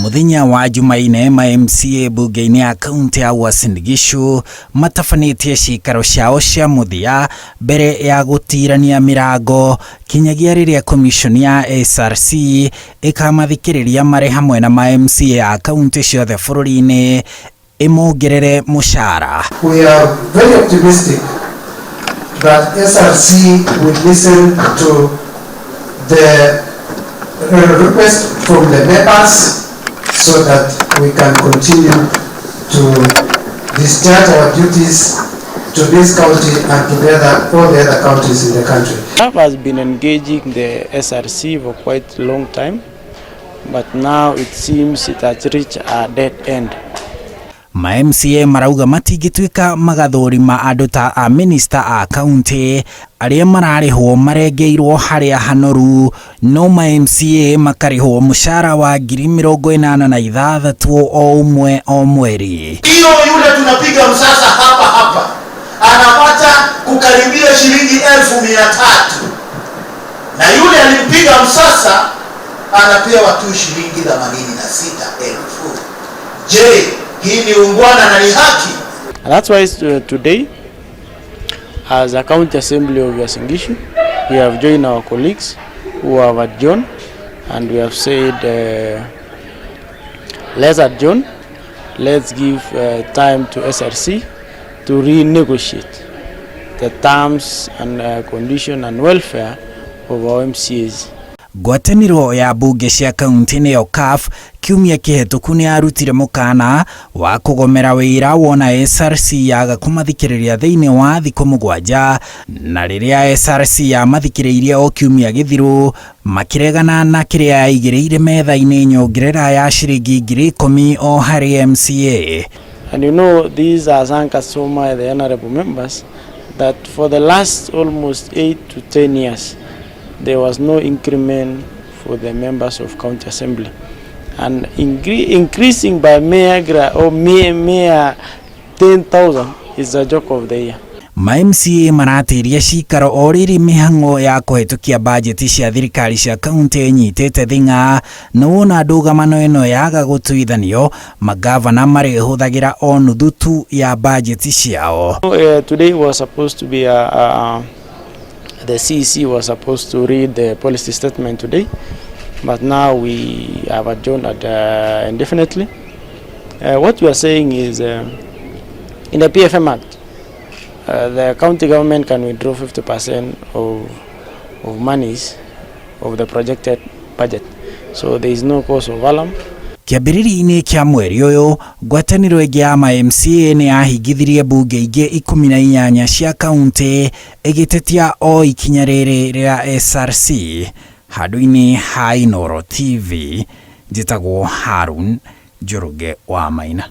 Mũthenya wa Jumaine ma MCA bunge-inĩ ya kaunti ya Uasin Gishu matabanĩtie ciikaro ciao cia mũthia mbere ya gũtirania mĩrango kinyagia rĩrĩa commission ya SRC ĩkamathikĩrĩria marĩ hamwe na ma MCA a kaunti ciothe bũrũri-inĩ ĩmongerere mũcara. We are very optimistic that SRC will listen to the request from the members so that we can continue to discharge our duties to this county and together all the other counties in the country. CAF has been engaging the SRC for quite a long time, but now it seems it has reached a dead end. Ma MCA marauga matingĩtuĩka magathũrima andũ ta a minista a kaunti arĩa mararĩhwo marengeirwo harĩa hanoru, no ma MCA makarĩhwo mũcara wa 86,000 o ũmwe o mweri. Hiyo yule tunapiga msasa hapa hapa anapata kukaribia shilingi 300,000, na yule alimpiga msasa anapewa tu shilingi 86,000. Je, hii ni ungwana na ni haki? And that's why today, as a county assembly of Uasin Gishu, we have joined our colleagues who have adjourned, and we have said, let's adjourn, let's give time to SRC to renegotiate the terms and condition and welfare of our MCAs. Ngwatanĩro ya bunge cia kaunti nĩyo CAF kiumia kĩhetũku nĩ yarutire mũkana wa kũgomera wĩra wona SRC yaga kũmathikĩrĩria thĩinĩ wa thikũ 7, na rĩrĩa SRC yamathikĩrĩirie o kiumia gĩthiru makĩregana na kĩrĩa yaigĩrĩire metha-inĩ, nyongerera ya ciringi 10,000 o harĩ MCA. And these are Sankasoma, the honorable members, that for the last almost 8 to 10 years, there was no increment for the members of county assembly. And increasing by mere or mere 10,000 is a joke of the year. Ma MCA maratĩria cikaro o rĩrĩ mĩhang'o ya kũhetũkia bajeti cia thirikari cia kaunti ĩnyitĩte thing'a, na wona ndũgamano ĩno yaga gũtuithanio, magavana marĩhũthagĩra o nuthu tu ya bajeti ciao. Today was supposed to be the CEC was supposed to read the policy statement today, but now we have adjourned indefinitely. What we are saying is, in the PFM Act, the county government can withdraw 50% of monies of the projected budget. So there is no cause of alarm. Kĩambĩrĩria-inĩ kĩa mweri ũyũ, ngwatanĩro ĩngĩ ya ma MCA nĩ yahingithirie bunge ingĩ 18 cia kaunti ĩgĩtetia o ikinya rĩrĩ rĩa SRC. Handũ-inĩ ha Inooro TV, njĩtagwo Harun Njoroge wa Maina.